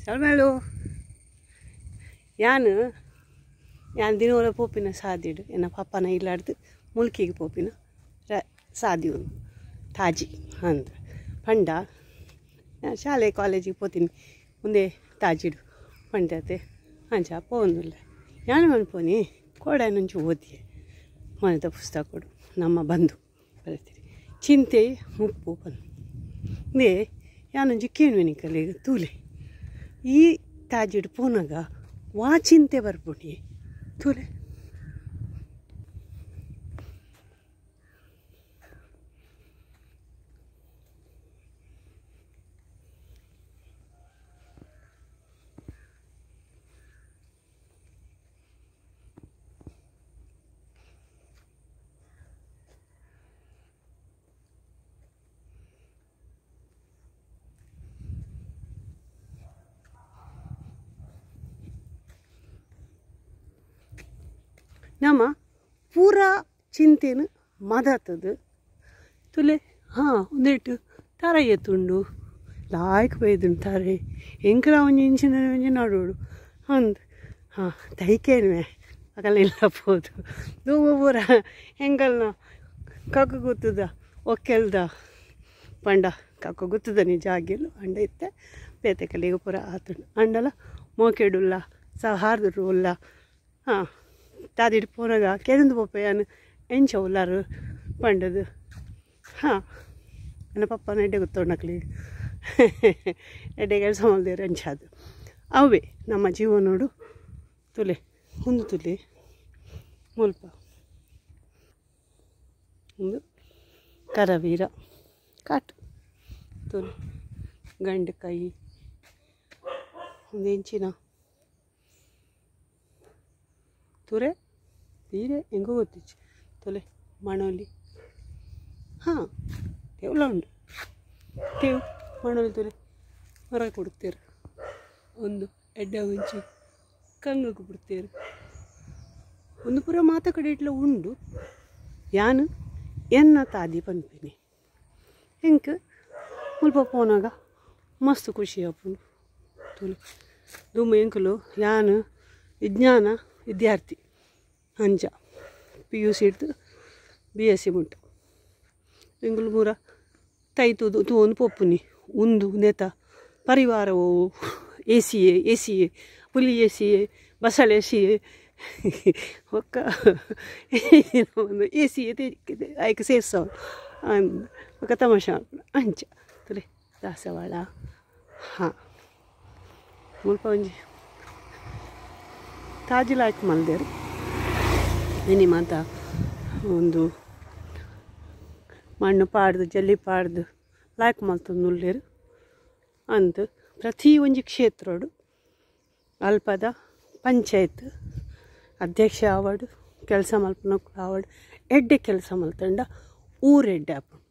ಸೊಲ್ಮೆಲು ಯಾನು ಯಾನ್ ದಿನೋಲ ಪೋಪಿನ ಸಾದಿಡು ಎನ್ನ ಪಪ್ಪನ ಇಲ್ಲಾಡ್ದು ಮುಲ್ಕಿಗೆ ಪೋಪಿನ ಸಾದಿ ಉಂದು ತಾಜಿ ಅಂದ್ ಪಂಡ ಶಾಲೆ ಕಾಲೇಜಿಗೆ ಪೋತೀನಿ ಮುಂದೆ ತಾಜಿಡು ಪಂಡತೆ ಅಂಚ ಪೋಂದುಲ್ಲ ಯಾನು ಮನ್ಪೋನಿ ಕೋಡಾನೊಂಚು ಓದಿಯೆ ಮನೆದ ಪುಸ್ತಕಡು ನಮ್ಮ ಬಂಧು ಬರೀತೀರಿ ಚಿಂತೆ ಮುಪ್ಪು ಬಂದು ಇಂದೇ ಯಾನೊಂಜಿ ಕೇಣುವೆ ನಿಕಲೆಗ್ ತೂಲೆ ಈ ತಾಜಿಡು ಪೋನಗ ವಾ ಚಿಂತೆ ಬರ್ಪುಂಡಿ ತೂಲೆ ನಮ್ಮ ಪೂರ ಚಿಂತೆನು ಮದತದು ತುಲೆ ಹಾಂ ಒಂದೇಟು ತಾರೆ ಎತ್ತುಂಡು ಲಾಯ್ಕ್ ಬೈದುಂಡು ತಾರೆ ಎಂಕಲ ಒಂಜಿ ಇಂಚಿನ ಒಂಜಿ ನಡೋಡು ಅಂದ್ ಹಾಂ ತೈಕೇನುವೆ ಅಗಲೆಲ್ಲ ಪೋದು ದೂವ ಪೂರ ಎಂಕಲ್ನ ಕಕ್ಕು ಗುತ್ತದ ಒಕ್ಕೆಲ್ದ ಪಂಡ ಕಕ್ಕು ಗುತ್ತದ ನಿಜ ಆಗಿಲ್ಲ ಅಂಡ ಇತ್ತೆ ಬೇತೆ ಕಲಿಗೆ ಪೂರ ಆತುಂಡು ಅಂಡಲ ಮೋಕೆಡುಲ್ಲ ಸಹಾರ್ದು ಉಲ್ಲ ಹಾಂ ತಾದಿಡ್ ಪೋನಗ ಕೆರಂದು ಪೋಪೆ ಯಾನು ಎಂಚ ಉಲ್ಲಾರು ಪಂಡದು ಹಾಂ ನನ್ನ ಪಪ್ಪನ ಎಡ್ಡೆ ಗೊತ್ತೋಣಕ್ಲಿ ಎಡ್ಡೆ ಕೆಲಸ ಮಲ್ದೇರು ಎಂಚಾದು ಅವೇ ನಮ್ಮ ಜೀವನೋಡು ತುಲೆ ಒಂದು ತುಲೆ ಮುಲ್ಪ ಒಂದು ಕರವೀರ ಕಾಟು ತುಲೆ ಗಂಡು ಕೈ ಒಂದು ಎಂಚಿನ ತುರೆ ತೀರೆ ಹೆಂಗೋ ಗೊತ್ತಿಚ್ಚು ತೊಲೆ ಮಣೋಲಿ ಹಾಂ ತೇವ್ಲ ಉಂಡು ತೇವು ಮಣೋಲಿ ತೊಲೆ ಹೊರ ಕೊಡ್ತೀರು ಒಂದು ಎಡ್ಡೆ ಒಂಚಿ ಕಂಗಕ್ಕೆ ಬಿಡ್ತೀರು ಒಂದು ಪೂರ ಮಾತ ಕಡೆ ಇಟ್ಲ ಉಂಡು ಯಾನು ಎನ್ನ ತಾದಿ ಪನ್ಪಿನಿ ಎಂಕ್ ಮುಲ್ಪ ಪೋನಾಗ ಮಸ್ತ್ ಖುಷಿ ಆಪುಂಡು ತುಲೆ ದುಮ್ಮ ಎಂಕುಲು ಯಾನು ವಿಜ್ಞಾನ ವಿದ್ಯಾರ್ಥಿ ಅಂಚ ಪಿ ಯು ಸಿ ಹಿಡ್ದು ಬಿ ಎಸ್ ಸಿ ಮುಟ್ಟ ಎಂಕುಲು ಪೂರ ತೈತುದು ತೂವೊಂದು ಪೋಪುನಿ ಉಂದು ನೇತ ಪರಿವಾರ ಓವು A C A A C A Puli A C A ಬಸಳೆ C A ಒಕ್ಕ ಒಂದು ಎ ಸಿ ಎ ಐಕ್ ಸೇರ್ಸವು ಒಕ್ಕ ತಮಾಷೆ ಅಂಚ ತುಲೆ ದಾಸವಾಳ ಹಾಂ ಮುಲ್ಪ ಒಂಜಿ ತಾಜಿ ಲಾಯ್ಕ್ ಮಲ್ದೇರು ಇನಿ ಮಾತ ಒಂದು ಮಣ್ಣು ಪಾಡ್ದು ಜಲ್ಲಿ ಪಾಡ್ದು ಲಾಯ್ಕ್ ಮಲ್ತೊಂದುಲ್ಲೆರ್ ಅಂದ್ ಪ್ರತಿ ಒಂಜಿ ಕ್ಷೇತ್ರಡು ಅಲ್ಪದ ಪಂಚಾಯತ್ ಅಧ್ಯಕ್ಷ ಆವಡ್ ಕೆಲಸ ಮಲ್ಪುನಕುಲು ಆವಡ್ ಎಡ್ಡೆ ಕೆಲಸ ಮಲ್ತಂಡ ಊರು ಎಡ್ಡೆ ಆಪುಂಡು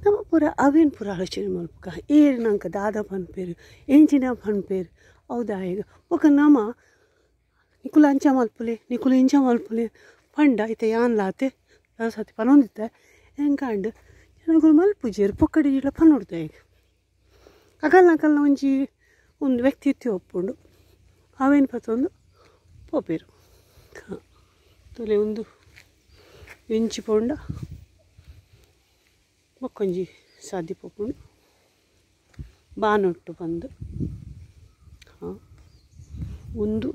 ನಮ ಪೂರ ಅವೇನು ಪೂರ ಆಲೋಚನೆ ಮಲ್ಪುಕ ಏರ್ ನಂಕ ದಾದ ಪನ್ಪೆರ್ ಎಂಚಿನ ಪನ್ಪೆರ್ ಅವು ದಾಯೆಗ್ ಬೊಕ ನಮ ನಿಕುಲು ಅಂಚ ಮಲ್ಪುಲೆ ನಿಕುಲು ಇಂಚ ಮಲ್ಪುಲೆ ಪಂಡ ಇತ್ತೆ ಯಾನ್ಲಾತೆ ಸತಿ ಪನೊಂದಿತ್ತೆ ಎಂಕಾಂಡ್ ಜನಕುಲು ಮಲ್ಪುಜೆರ್ ಪೊಕ್ಕಡೆ ಜಿಡ್ಲ ಪನೊಡು ದಾಯೆಗ್ ಅಕಲ್ನ ಅಕಲ್ನ ಒಂಜಿ ಒಂದು ವ್ಯಕ್ತಿತ್ವ ಉಪ್ಪುಂಡು ಅವೇನು ಪತ್ತೊಂದು ಪೋಪೆರ್ ತೊಲೆ ಒಂದು ಇಂಚಿ ಪೋಂಡ ಬೊಕ್ಕೊಂಜಿ ಸಾದಿ ಪೋಪುಂಡು ಬಾನೊಟ್ಟು ಬಂದು ಹಾಂ ಒಂದು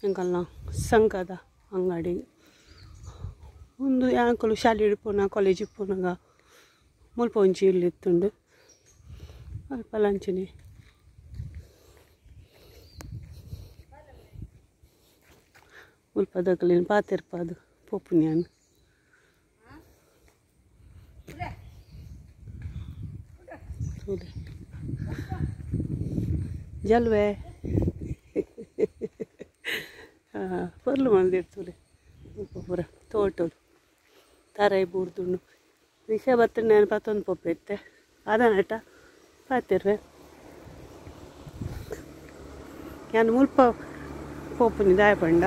ಎಂಕಲ್ನ ಸಂಘದ ಅಂಗಡಿ ಒಂದು ಯಾಂಕುಲು ಶಾಲೆಡ್ ಪೋನ ಕಾಲೇಜಿಗೆ ಪೋನಾಗ ಮುಲ್ಪ ಒಂಜಿ ಇಲ್ಲು ಇತ್ತುಂಡು ಅಲ್ಪ ಲಂಚನೆ ಮುಲ್ಪದಕುಲೆನ್ ಪಾತೆರ್ಪಾದ್ ಪೋಪುನಿ ಯಾನ್ ತೂಲೆ ಜಲ್ವೆ ಪೊರ್ಲು ಮಲ್ದೆರ್ ತೂಲೆ ಮುಲ್ಪ ಪೂರ ತೋಟೊಡು ತಾರಾಯಿ ಬೂರ್ದುಂಡು ರಿಕ್ಷಾ ಬತ್ತಂಡ ಯಾನ್ ಪತ್ತೊಂದು ಪೋಪೆ ಇತ್ತೆ ಆದನಟ ಪಾತೆರ್ವೆ ಯಾನ್ ಮುಲ್ಪ ಪೋಪುನಿ ದಾಯೆ ಪಂಡ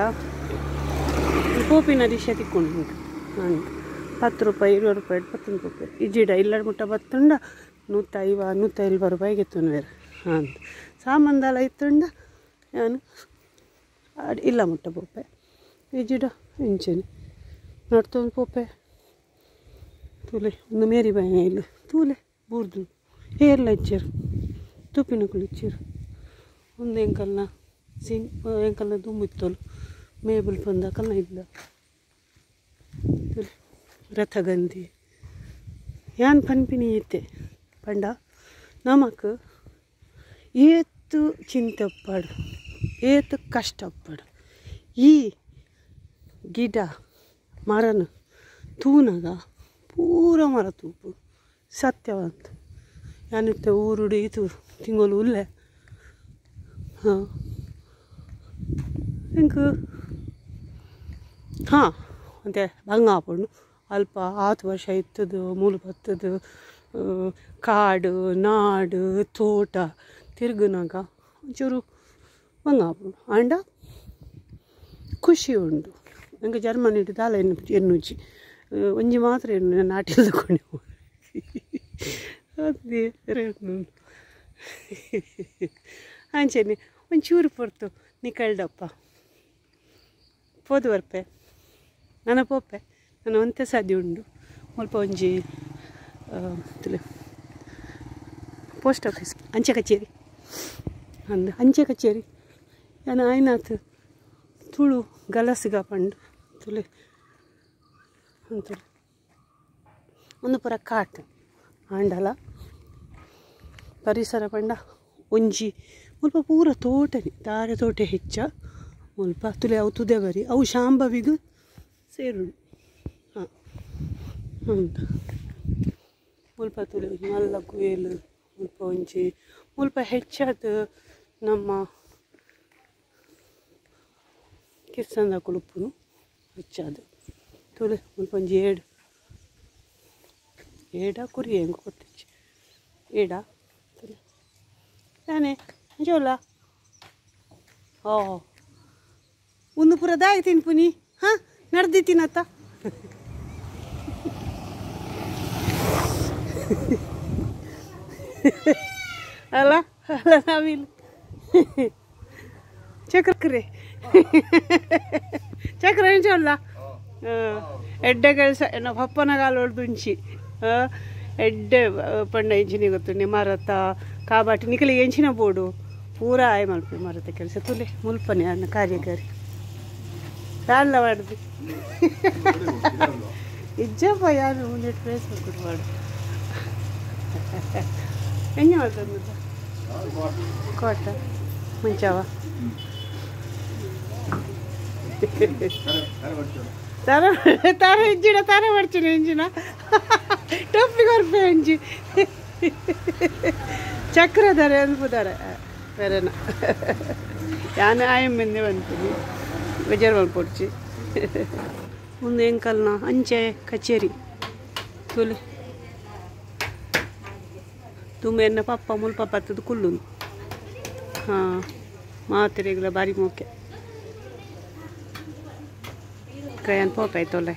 ಪೋಪಿನ ರಿಕ್ಷಾ ತಿಕ್ಕೊಂಡು ನಾನು 10 ರೂಪಾಯಿ 20 ರೂಪಾಯಿ ಪತ್ತೊಂದು ಪೋಪೆ ಇಜ್ಜಿಡ ಇಲ್ಲಡ್ ಮುಟ್ಟ ಬತ್ತಂಡ 150 180 ರೂಪಾಯಿಗೆ ಎತ್ತೊನುವೆರ್ ಹಾಂ ಸಾಮಾನ್ದಾಲ ಇತ್ತುಂಡ ಯಾನು ಇಲ್ಲ ಮುಟ್ಟ ಪೋಪೆ ಇಜ್ಜಿಡ ಇಂಚೆನೆ ನಡ್ತೊಂದು ಪೋಪೆ ತೂಲೆ ಒಂದು ಮೇರಿ ಬಾಯಿನ ಇಲ್ಲ ತೂಲೆ ಬೂರ್ದು ಏರ್ಲ ಇಚ್ಚೇರು ತುಪ್ಪಿನಕುಲು ಇಚ್ಚೇರು ಒಂದು ಎಂಕಲ್ನ ಸಿಂಗ್ ಎಂಕಲ್ನ ದುಂಬಿತ್ತೋಲು ಮೇಬುಲ್ ಪಂದ ಕಲ್ನ ಇಲ್ಲ ತೂಲೆ ರಥಗಂಧಿ ಯಾನ್ ಪನ್ಪಿನಿ ಇತ್ತೆ ಪಂಡ ನಮಕ್ ಏತು ಚಿಂತೆಪ್ಪಾಡು ಏತು ಕಷ್ಟಪಡು ಈ ಗಿಡ ಮರನ ತೂನಗ ಪೂರ ಮರ ತೂಪು ಸತ್ಯವಂತ ಯಾನಿತ್ತೆ ಊರುಡು ಈತು ತಿಂಗಳು ಉಲ್ಲೆ ಹಾಂ ಎಂಕ್ ಹಾಂ ಅಂತೆ ಬಂಗ ಆಪುಂಡು ಅಲ್ಪ ಆತು ವರ್ಷ ಇತ್ತದು ಮೂಲು ಬತ್ತದು ಕಾಡು ನಾಡು ತೋಟ ತಿರುಗುನಾಗ ಒಂಚೂರು ಬಂಗ ಆಪುಂಡು ಆಂಡ ಖುಷಿ ಉಂಡು ನಂಗೆ ಜರ್ಮನಿ ದಾಲ ಎನ್ನುಜ್ಜಿ ಒಂಜಿ ಮಾತ್ರ ಎನ್ನು ನಾಟಿಲ್ ತಗೊಂಡು ಅದೇ ಅಂಚೆನೆ ಒಂಚೂರು ಪೊರ್ತು ನಿಕಲ್ಡಪ್ಪ ಪೋದು ಬರ್ಪೆ ನನ್ನ ಪೋಪೆ ನಾನು ಒಂತೆ ಸಾಧ್ಯ ಉಂಡು ಮುಲ್ಪ ಒಂಜಿ ಪೋಸ್ಟ್ ಆಫೀಸ್ ಅಂಚೆ ಕಚೇರಿ ಅಂದು ಅಂಚೆ ಕಚೇರಿ ನಾನು ಆಯ್ನಾತ್ ತುಳು ಗಲಸಿಗ ಪಂಡು ತುಲೆ ಅಂತುಲೆ ಒಂದು ಪೂರ ಕಾಟ್ ಆಂಡಲ ಪರಿಸರ ಪಂಡ ಒಂಜಿ ಮುಲ್ಪ ಪೂರ ತೋಟನೆ ತಾರೆ ತೋಟ ಹೆಚ್ಚ ಮುಲ್ಪ ತುಲೆ ಅವು ತುದೆ ಬರಿ ಅವು ಶಾಂಭವಿಗೂ ಸೇರುಂಡು ಹಾಂ ಉಂಟು ಮುಲ್ಪ ತುಲೆ ಮಲ್ಲ ಗುಯಲು ಮುಲ್ಪ ಒಂಜಿ ಮುಲ್ಪ ಹೆಚ್ಚಾದ ನಮ್ಮ ಕಿರ್ಸಂದ ಕುಲುಪ್ಪುನು ಹೆಚ್ಚಾದ ತುಲೆ ಮುಲ್ಪ ಒಂಜಿ ಏಡು ಏಡ ಕುರಿ ಹೆಂಗೆ ಕೊತ್ತಿಚ್ಚಿ ಏಡ ತುಲೆ ನಾನೇ ಅಂಜೋಲ್ಲ ಓ ಒಂದು ಪೂರ ದಾಯಿ ತಿನ್ಪುನಿ ಹಾಂ ನಡೆದಿತ್ತೀನತ್ತ ಅಲ್ಲ ಅಲ್ಲ ನಾವಿಲ್ಲ ಚಕ್ರೆ ಚಕ್ರ ಎಂಚಲ್ಲ ಎಡ್ಡೆ ಕೆಲಸ ಏನೋ ಪಪ್ಪನ ಕಾಲೊಡ್ದು ಉಂಚಿ ಎಡ್ಡೆ ಪಂಡ ಎಂಚಿನಿ ಗೊತ್ತುಂಡಿ ಮರತ ಕಾಬಾಟಿ ನಿಕಲಿ ಎಂಚಿನ ಬೋಡು ಪೂರ ಆಯ್ ಮಲ್ಪಿ ಮರತ ಕೆಲಸ ತುಲೆ ಮುಲ್ಪನೆ ಅನ್ನ ಕಾರ್ಯಕಾರಿ ರಾಲ್ಲ ಮಾಡುದು ಇಜ್ಜಪ್ಪ ಯಾರು ಮುಂದೆ ಫೇಸ್ಬುಕ್ ಮಾಡು ಎಂಜ ಮಾಡ್ತದ ಕೋಟ ಮುಂಚಾವ ತಾರ ತಾರ ಎಂಜಿನ ತಾರ ಮಾಡ್ತೀನಿ ಎಂಜಿನ ಟೊಪ್ಪಿ ಕೊರ್ಪೆ ಎಂಜಿ ಚಕ್ರಧಾರೆ ಅನ್ಪುದಾರೆ ಬೇರೆನ ಯಾನೆ ಆಯಮ್ಮೆಂದೆ ಬಂತೀನಿ ಬೇಜಾರು ಮಲ್ಪೊಡ್ಚಿ ಮುಂದೆ ಎಂಕಲ್ನ ಅಂಚೆ ಕಚೇರಿ ತುಲೆ ತುಂಬ ಎನ್ನ ಪಪ್ಪ ಮುಲ್ಪ ಪತ್ತದ ಕುಲ್ಲುನು ಹಾಂ ಮಾತ್ರೆಗಳ ಬಾರಿ ಮೋಕೆ ಕೈಯನ್ ಪೋಪಾಯ್ತೊಲ್ಲೆ.